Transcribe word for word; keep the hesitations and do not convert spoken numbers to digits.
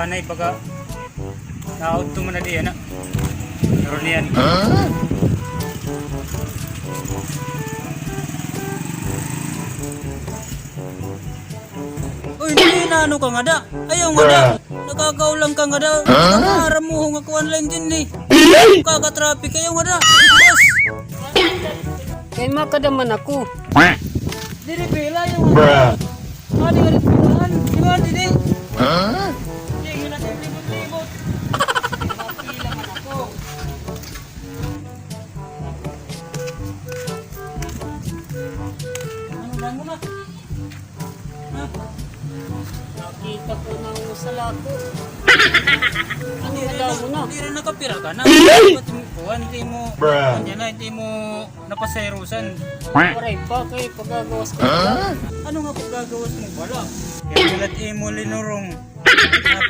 Anay, baga naudto man na diyan, ah. Pero niyan. Uy, dili na, ano ka ngada? Ayaw ngada. Nakakaulang ka ngada. Nakakaaram mo, nga kuwan lang dyan, eh. Kakatraffic, ayaw ngada. Boss. Kay makadaman ako. Dili, pila yung ano. Adi, adi, adi, adi, adi. Sige, yun natin, libot-libot. Pila man ako. Ano ba mo na? Ha? Nakita ko na ang salako. Ano na daw mo na? Diri na, kapira ka na. Ba't mo kuwan, di mo, ano na, di mo napasayrusan? Waray pa, kay pagagawas ko. Ano nga pagagawas mo bala? Kaya ulat imo linurong. Nga